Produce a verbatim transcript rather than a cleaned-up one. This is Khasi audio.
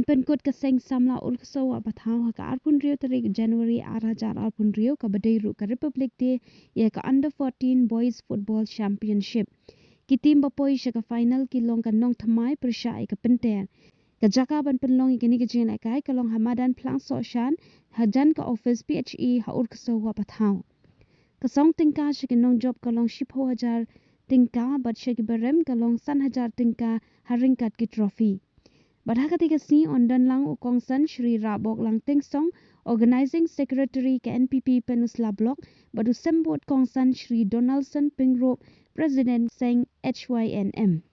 Pynkut ka seng samla Urksew Wahpathau ha ka arphew hynriew tarik January ar hajar arphew hynriew, kaba dei ruh ka Republic Day ïa ka Under fourteen Boys Football Championship. Ki team ba poi sha ka final ki long ka Nongthymmai pyrshah ïa ka Pynter. Ka jaka ban pynlong ïa kane ka jingïalehkai ka long ha madan Phlangsohshan, hajan ka office P H E ha Urksew Wahpathau. Ka song tyngka sha ki nongjop ka long shiphew hajar tyngka, bad sha ki barem ka long san hajar tyngka ha ryngkat ki trophy. Bad ha katei ka sngi yn don lang u kongsan Shri Rahboklang Tynsong, Organising Secretary ka N P P Pynursla Block, bad u symbud kongsan Shri Donaldson Pyngrope, President seng H Y N M.